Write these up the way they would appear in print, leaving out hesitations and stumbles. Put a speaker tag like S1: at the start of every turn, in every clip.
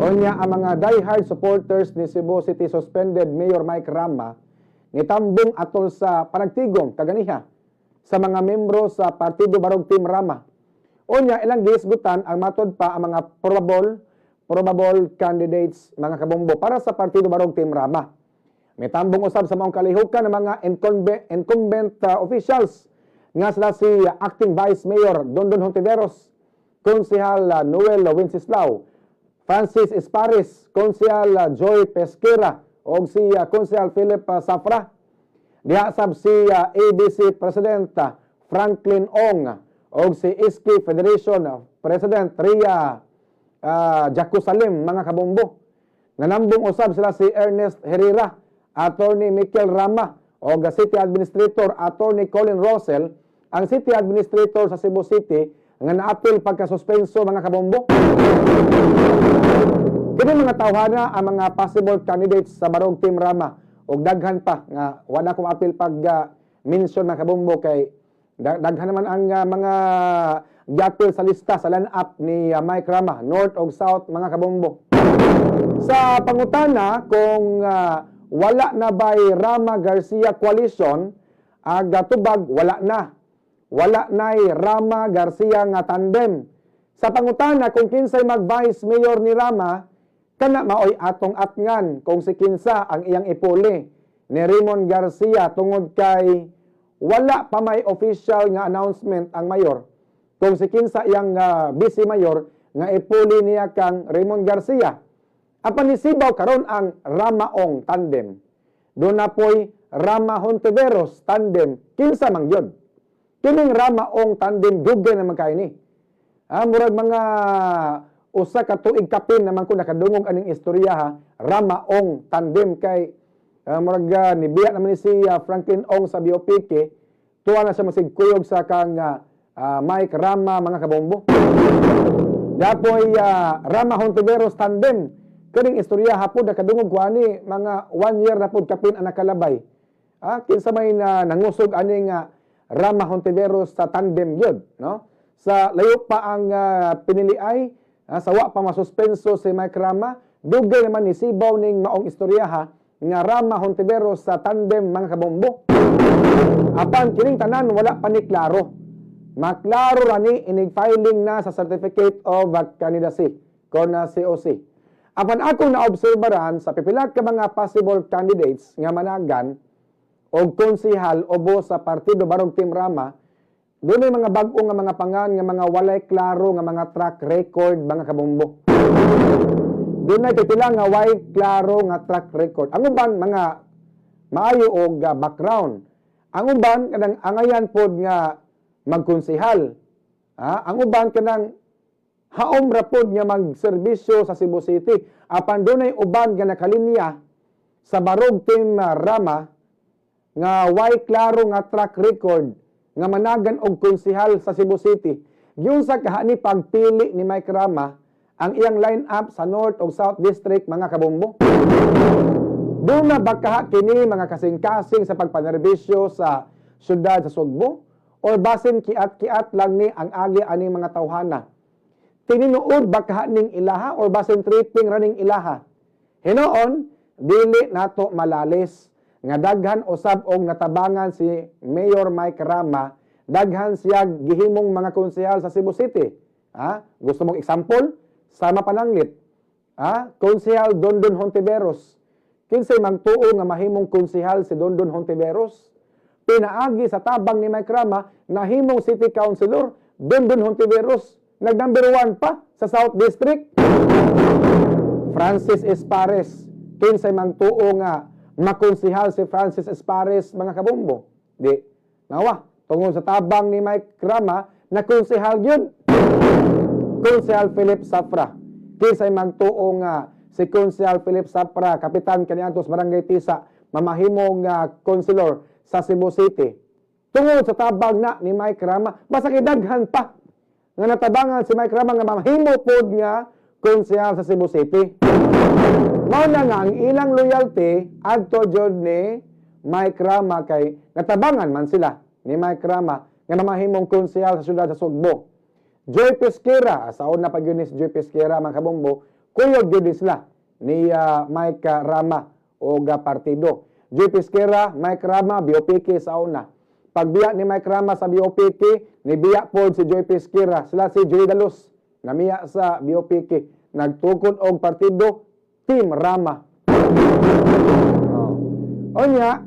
S1: Unya ang mga diehard supporters ni Cebu City suspended Mayor Mike Rama nitambong atol sa panagtigom kaganiha sa mga membro sa Partido Barog Team Rama. Unya ilang gihisgutan ang matod pa ang mga probable probable candidates, mga kabombo, para sa Partido Barog Team Rama. Mitambong usab sa maong kalihukan ng mga incumbent officials nga sila si Acting Vice Mayor Dondon Hontiveros, Konsehal Noel Wenceslao, Francis Esparis, Konsehal Joy Pesquera ug si Konsehal Philip Safra. Diha sab si ABC President Franklin Ong ug si ISKI Federation President Ria Jacusalim, mga kabombo. Nanambong usab sila si Ernest Herrera, Attorney Michael Rama o City Administrator Attorney Colin Russell, ang City Administrator sa Cebu City nga naapil pagkasuspenso, mga kabombo. Kini mga tawhana ang mga possible candidates sa Barog Team Rama ug daghan pa nga wala akong apil pag mention, mga kabombo, kay daghan naman ang mga giapil sa lista sa line-up ni Mike Rama, North ug South, mga kabombo. Sa pangutana kung wala na ba'y Rama Garcia coalition, aga tubag wala na. Wala na'y Rama Garcia nga tandem. Sa pangutana kung kinsay mag-vice mayor ni Rama, kana maoy atong atngan kung si kinsa ang iyang ipuli ni Raymond Garcia tungod kay wala pa may official nga announcement ang mayor kung si kinsa iyang vice mayor nga ipuli niya kang Raymond Garcia. Apan nisibaw karon ang Ramaong tandem. Duna po'y Rama Hontiveros tandem, kinsa man gyud? Kining Ramaong tandem, dugay naman kay ni. Murag mga 1 ka tuig kapin naman ko nakadungog aning istorya ha, Ramaong tandem, kay murag nibiya naman ni si Franklin Ong sa BOPK, tuwa na siya masigkuyog sa kang Mike Rama, mga kabombo. Dapoy Rama Hontiveros tandem. Kining istorya hapon nakadungog ko ani, mga one year na pud kapin ang nakalabay. Kinsa may na nangusog ani nga Rama Hontiveros sa tandem gyud, no? Sa layo pa ang piniliay, sawa pa masuspenso si Mike Rama, dugay naman ni sibaw ning maong istorya ha nga Rama Hontiveros sa tandem, mga kabombo. Apan kining tanan wala pa ni klaro. Maklaro ra ni inig filing na sa Certificate of Candidacy kon na COC. Apan akong naobserbaran sa pipila ka mga possible candidates nga managan og konsehal obo sa Partido Barog Team Rama, dunay mga bag-o nga mga pangan nga mga walay klaro nga mga track record, mga kabombo. Dunay pipila nga way klaro nga track record. Ang uban mga maayo og background. Ang uban kanang angayan pod nga magkonsehal. Ang uban kanang haom ra pod nga magserbisyo sa Cebu City. Apan dunay uban nga nakalinya sa Barog Team Rama nga way klaro nga track record nga managan og konsehal sa Cebu City. Giunsa kaha ni pagpili ni Mike Rama ang iyang line-up sa North ug South District, mga kabombo? Duna ba kaha kini mga kasing-kasing sa pagpanerbisyo sa syudad sa Sugbo? Or basin kiat-kiat lang ni ang agi aning mga tawhana? Tininuod ba kaha ning ilaha or basin tripping ra ning ilaha? Hinoon, dili nato malalis nga daghan usab og natabangan si Mayor Mike Rama, daghan siya gihimong mga konsehal sa Cebu City. Ha? Gusto mong example? Sama pananglit. Ha? Konsehal Dondon Hontiveros. Kinsay magtuo nga mahimong konsehal si Dondon Hontiveros? Pinaagi sa tabang ni Mike Rama, nahimong city councilor Dondon Hontiveros. Nag number 1 pa sa South District. Francis Espares. Kinsay magtuo nga makonsehal si Francis Espares, mga kabombo? Di. Nawa, tungod sa tabang ni Mike Rama, nakonsehal yun. Konsehal Philip Safra. Kinsay magtuo nga si Konsehal Philip Safra, kapitan kaniadto sa Barangay Tisa, mamahimong konselor sa Cebu City? Tungod sa tabang na ni Mike Rama, basta kidaghan pa nga natabangan si Mike Rama nga mamahimo pod nga konsehal sa Cebu City. Mao na nga ang ilang loyalty adto jud ni Mike Rama kay natabangan man sila ni Mike Rama nga mamahimong konsehal sa syudad sa Sugbo. Joy Pesquera, sa una pa gyud ni si Joy Pesquera, mga kabombo, Kuyog gyud sila ni Mike Rama og partido. Joy Pesquera, Mike Rama, BOPK sa una. Pagbiya ni Mike Rama sa BOPK, nibiya pod si Joy Pesquera. Sila si Joy Daluz, namiya sa BOPK. Nagtukod og partido, Team Rama. Oh. Onya,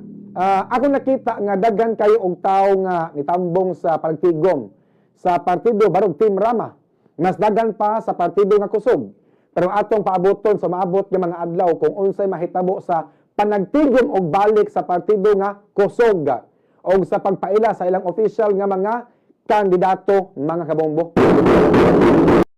S1: ako nakita nga daghan kayo og tawo nga nitambong sa pagtigom sa partido Barog Team Rama. Mas daghan pa sa partido nga Kusog. Pero atong paaboton sa maabot nga mga adlaw kung unsay mahitabo sa panagtigom og balik sa partido nga Kusog og sa pagpaila sa ilang official nga mga kandidato, mga kabombo.